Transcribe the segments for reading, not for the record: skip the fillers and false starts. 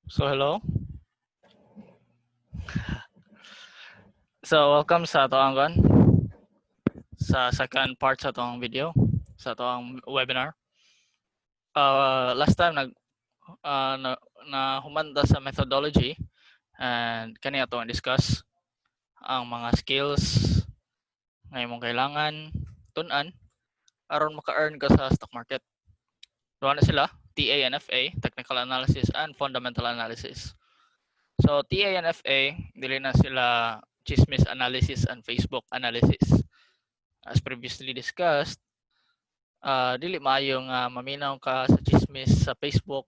So hello. So welcome sa atoang kuan, sa second part sa atoang video, sa atoang webinar. Last time nag na human ta sa methodology and kani atong discuss ang mga skills nga imong kailangan tun-an aron maka-earn ka sa stock market. Duha na sila, TA and FA, technical analysis and fundamental analysis. So TA and FA, dili na sila chismis analysis and Facebook analysis. As previously discussed, dili maayo nga maminaw ka sa chismis sa Facebook,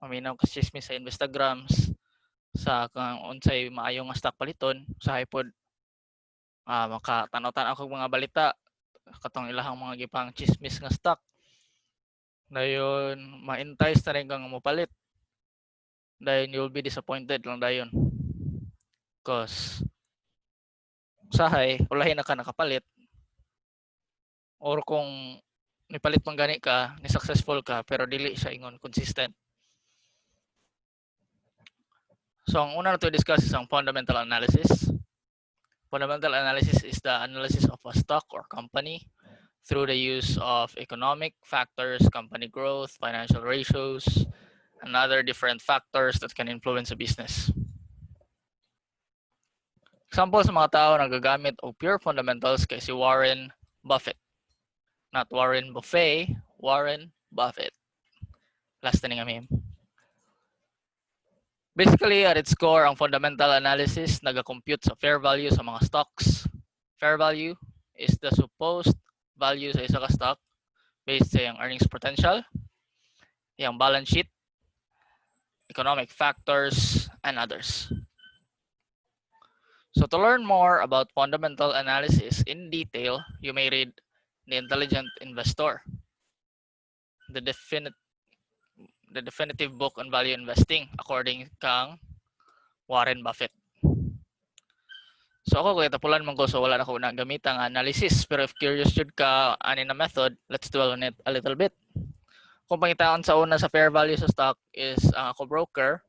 maminaw ka sa chismis sa Instagrams, sa kung unsay maayo nga stock paliton, sa pod makatanaw-tanaw kag mga balita katong ilahang mga gipang chismis nga stock. Dayon ma-entice na rin kang mopalit. Dayon you'll be disappointed lang dayon. 'Cause usahay ulahi na ka nakapalit or kung nipalit man gani ka, ni successful ka, pero dili siya ingon consistent. So ang una nato i-discuss is ang fundamental analysis. Fundamental analysis is the analysis of a stock or company through the use of economic factors, company growth, financial ratios, and other different factors that can influence a business. Example sa mga tao nagagamit og pure fundamentals kay si Warren Buffett. Not Warren Buffet, Warren Buffett. Last na nga meme. Basically, at its core, ang fundamental analysis naga-compute sa fair value sa mga stocks. Fair value is the supposed value sa isa ka stock based sa iyang earnings potential, iyang balance sheet, economic factors, and others. So to learn more about fundamental analysis in detail, you may read The Intelligent Investor, the definitive book on value investing according kang Warren Buffett. So ako kay tapulan man ko, so wala na ko na gamit ang analysis, pero if curious jud ka ani na method, let's dwell on it a little bit. Kung pangitaan sa una sa fair value sa stock is ang ako broker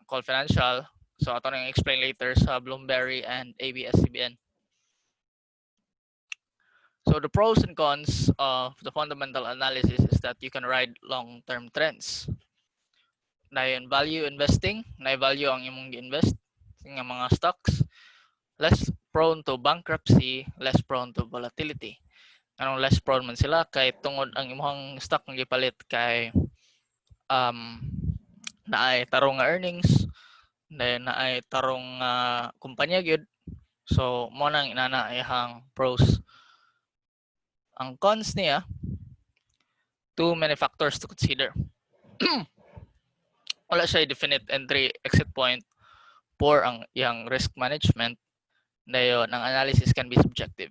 called Financial. So ato nang explain later sa Bloomberry and ABS-CBN. So the pros and cons of the fundamental analysis is that you can ride long-term trends. Dayon value investing, na value ang imong gi-invest nga mga stocks, less prone to bankruptcy, less prone to volatility. Anong less prone man sila? Kay tungod ang imong stock nga gipalit kay naay tarong nga earnings, dayon naay tarong nga kumpanya gyud. So mo nang inana iyang pros. Ang cons niya, too many factors to consider. Wala siya definite entry exit point, poor ang iyang risk management, dayon ang analysis can be subjective.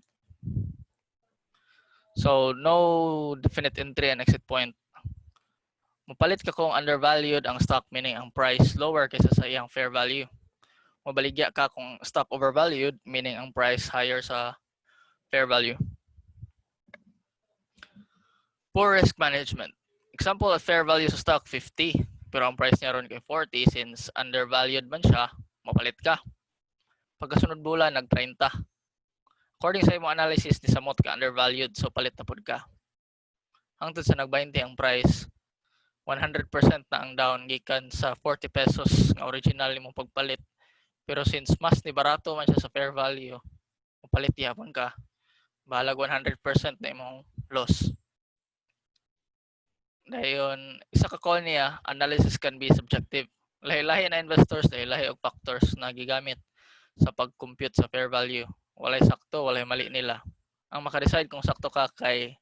So no definite entry and exit point. Mopalit ka kung undervalued ang stock, meaning ang price lower kaysa sa iyang fair value. Mobaligya ka kung stock overvalued, meaning ang price higher sa fair value. Poor risk management. Example, at fair value sa stock 50, pero ang price niya ron kay 40. Since undervalued man siya, mapalit ka. Pagkasunod bulan, nag 30. According sa imong analysis, ni samot ka undervalued, so palit na pud ka. Hangtod sa nag 20 ang price, 100% na ang down gikan sa 40 pesos nga original imong pagpalit. Pero since mas ni barato man siya sa fair value, palit gyapon ka. Bahalag 100% na imong loss. Dayon, isa ka con niya, analysis can be subjective. Lahi-lahi na investors, lahi-lahi og factors na gigamit sa pag-compute sa fair value. Walay sakto, walay mali nila. Ang maka-decide kung sakto ka kay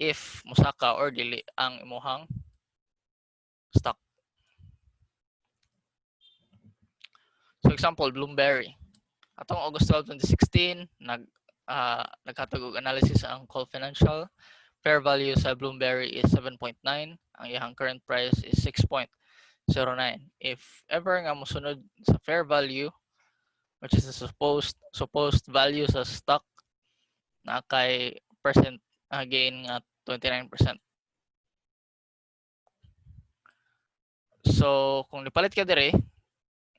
if musaka or dili ang imuhang stock. So example, Bloomberry. Atong August 12, 2016, naghatag og analysis ang Call Financial. Fair value sa Bloomberry is 7.9. Ang iyang current price is 6.09. If ever nga mosunod sa fair value, which is the supposed value sa stock, na kay percent gain nga 29%. So, kung nipalit ka diri,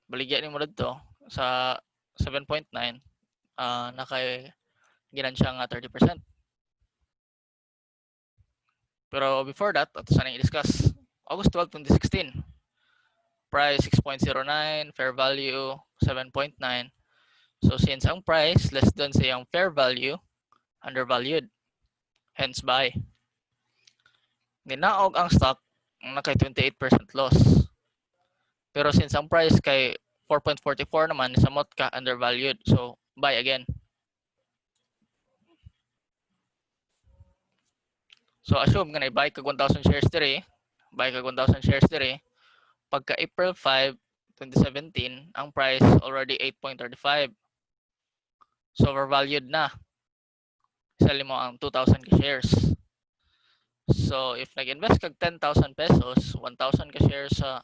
baligya nimo didto sa 7.9, nakay ginansya nga 30%. Pero before that, ato sa nang i-discuss. August 12, 2016. Price 6.09, fair value 7.9. So since ang price less than sa iyang fair value, undervalued. Hence buy. Ninaog ang stock, nakay 28% loss. Pero since ang price kay 4.44 naman, samot ka undervalued. So buy again. So assume nga buy kag 1,000 shares diri, buy kag 1,000 shares diri. Pagka April 5, 2017, ang price already 8.35. So overvalued na. Sell mo ang 2,000 ka shares. So if nag-invest kag 10,000 pesos, 1,000 ka shares sa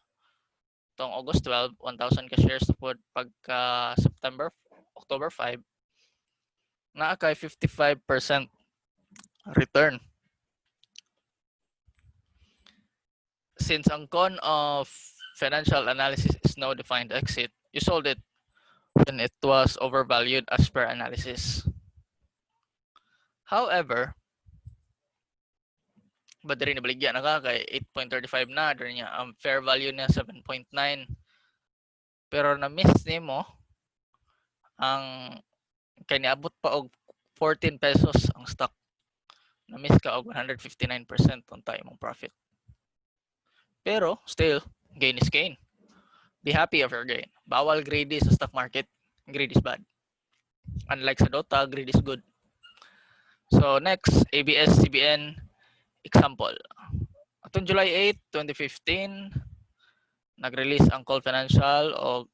tong August 12, 1,000 ka shares pod pagka September, October 5, naa kay 55% return. Since ang con of financial analysis is no defined exit, you sold it when it was overvalued as per analysis. However, ba diri nabaligya na ka kay 8.35 na diri niya ang fair value niya 7.9, pero na-miss nimo ang kay niabot pa og 14 pesos ang stock. Na-miss ka og 159% unta imong profit. Pero still, gain is gain. Be happy of your gain. Bawal greedy sa stock market. Greed is bad. Unlike sa Dota, greed is good. So next, ABS-CBN example. Atong July 8, 2015, nag-release ang COL Financial og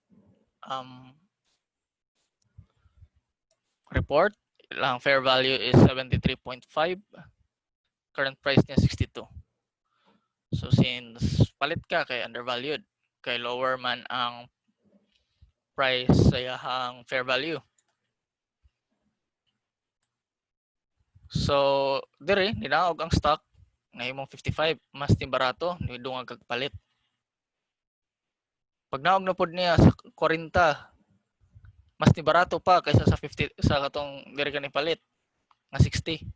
report. Ang fair value is 73.5. Current price niya 62. So since palit ka kay undervalued, kay lower man ang price sa iyahang fair value. So diri ninaog ang stock nahimong 55, mas ni barato ni dungag kag palit. Pag naog na pod niya sa 40, mas ni barato pa kaysa sa 50 sa katong diri ka ni palit nga 60.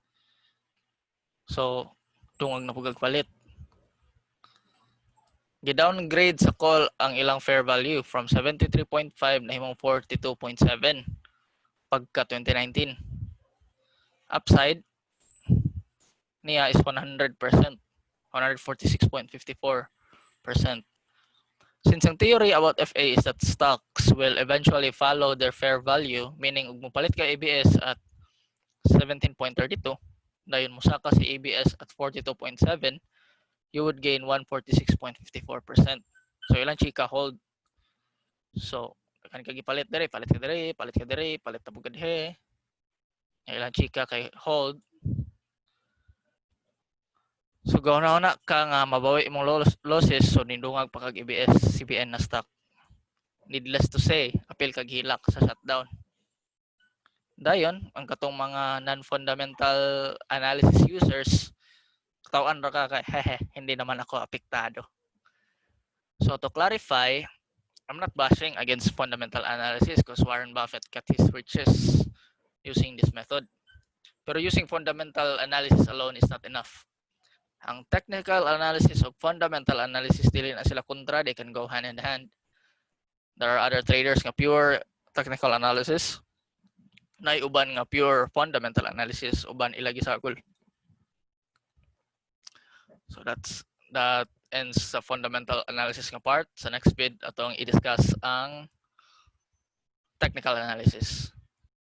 So dungag na pud kag palit. Gi-downgrade sa COL ang ilang fair value from 73.5 nahimong 42.7 pagka 2019. Upside niya is 100%, 146.54%. Since ang theory about FA is that stocks will eventually follow their fair value, meaning ug mopalit ka ABS at 17.32, dayon mosaka si ABS at 42.7, you would gain 146.54%. So ilang chika, hold. So kan ka gipalit diri, palit ka diri, palit ka diri, palit ta pud ka dihe. Ilang chika kay hold. So gahuna ka nga mabawi imong losses, so nindungag pa kag ABS CBN na stock. Needless to say, apil kag hilak sa shutdown. Dayon, ang katong mga non-fundamental analysis users, katawan ra ka kay hehe, hindi naman ako apektado. So to clarify, I'm not bashing against fundamental analysis because Warren Buffett got his riches using this method. Pero using fundamental analysis alone is not enough. Ang technical analysis o fundamental analysis, dili na sila kontra, they can go hand in hand. There are other traders nga pure technical analysis, naay uban nga pure fundamental analysis, uban ila gisagol. So that ends sa fundamental analysis nga part. Sa next vid, atong i-discuss ang technical analysis.